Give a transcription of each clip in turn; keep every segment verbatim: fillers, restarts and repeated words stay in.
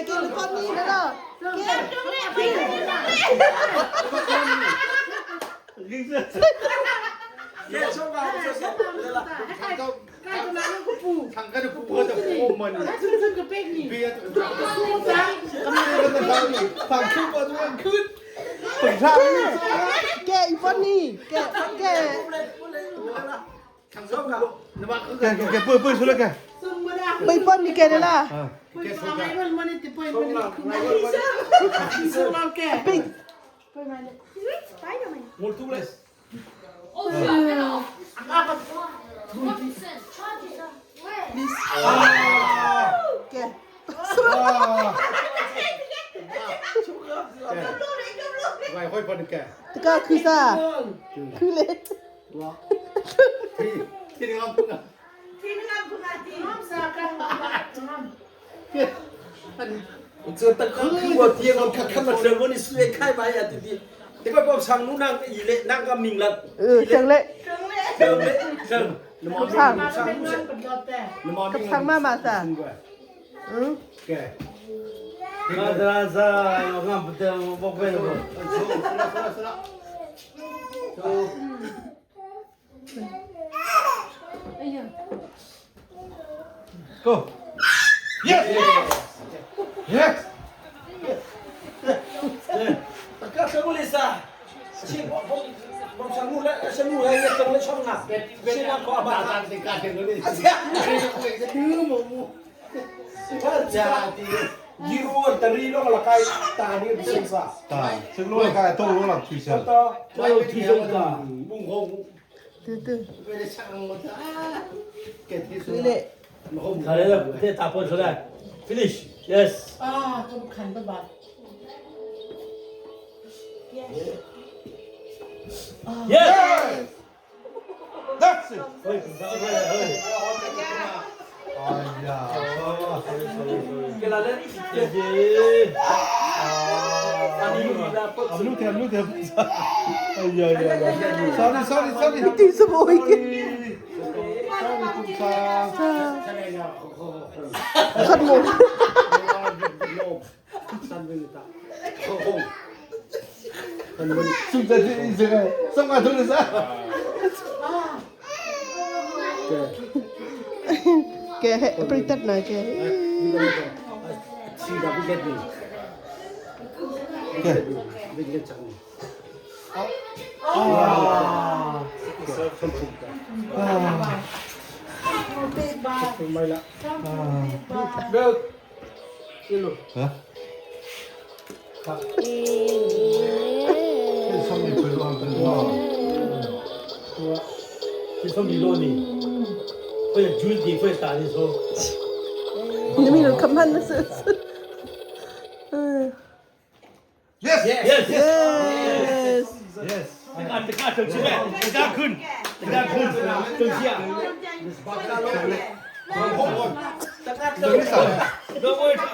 Kênh con đi nữa đó. Thằng cái nó cũng bơ tập ôm mình. Bia tụi thằng cái nó thằng thằng thằng thằng thằng Kênh con đi. Kênh kênh. Thằng Dũng à? Nó mà cứ Kìa, kìa, kìa, pơi, pơi xuống đây kìa. Pơi pơn đi kìa đấy là. Ờ. Kìa, xuống kìa. Pơi. Một thúc lên. Kìa. Ngoài khỏi phần kìa. Teka khư sa. Khư lê. Thì, thì đừng ăn phun à. Ui, ta khư khư wa tieng on ka khan ma treng woni sue khai ba ya ti ti. Te ko pom sang nu nang i le nang ka ming la. Ừ, Trần Lệ. Treng le, treng. Pom sang. Pom sang nu se. Pom sang ma ma sa. Ừ. Ke. Ka tra sa, yo ngam pete bok pe lo. Go. Yes. Yes. Ka sa mu le sa. Si bo bo bo sa mu le sa mu le ya tong le song na. Si na ko ba ta ti ka ti le. Asia. Ni mo mu. Ba ja ti. Ji ro ta ri lo la kai ta ni bi sa. Ta. Sing lo kai to lo la tui sa. Ta. Lo tui sa ta. Mu ho. Từ từ. Lê lê. Thả đấy rồi, thế thả pôn xuống đây. Finish. Yes. À, không khăn các bạn. Yes. Yes. That's it. Hơi, hơi, hơi. Ây da. Sorry, sorry, sorry. Cái là lên. Yes. Anh đi là Ablu te, ablu te. Ay, ay, ay, ay. Sorry, sorry, sorry. Ito yung sa buhay. Sorry. Sorry, kung sa- Saan mo? Saan mo yung ta? Saan mo yung- Saan mo yung- Saan mo yung- Kìa, pretend nói kìa. Hả? Cái xong thì phải lo, phải lo. Cái xong thì lo đi. Phải là chui thì phải tả đi số. Nó mình nó căm hận nó sự. Yes. Yes. Yes. Yes. Tekan, tekan, tekan, tekan, tekan, tekan. Tekan.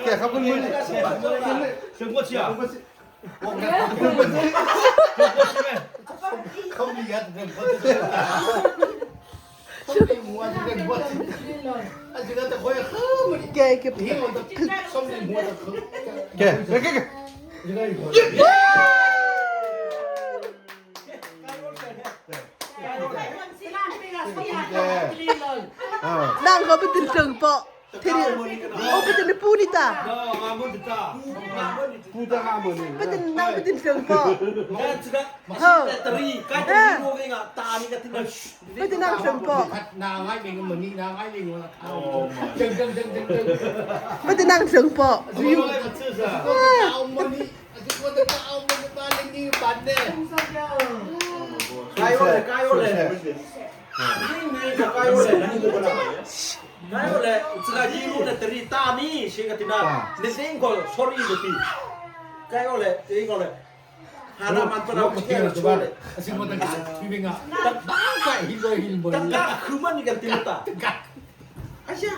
Kìa, không có nguyên. Không đi ăn được. Không đi mua được. Anh chỉ có thể khói không. Kìa, kìa. Không đi mua được. Kìa, kìa, kìa. Nang ko betul dong po. Tiri. Oh, betul ni puni ta. Puta ka mo ni. Betul nang betul dong po. Ho. Teri, kata ni mo nga tani kata ni. Betul nang dong po. Na ngai bing mo ni, na ngai bing mo. Jeng jeng jeng jeng jeng. Betul nang dong po. Kau mo ni. Kayo le, kayo le. Kayo le. Kayo le. Tsaka jiro na teri tani, siya ka tina. Ni singko, sorry, deti. Kayo le, singko le. Hana man pala ko kaya chole. Asi mo tangka, hindi nga. Tangka, hindi ko hindi mo. Tangka, kuman ni ka tinata. Tangka. Asya.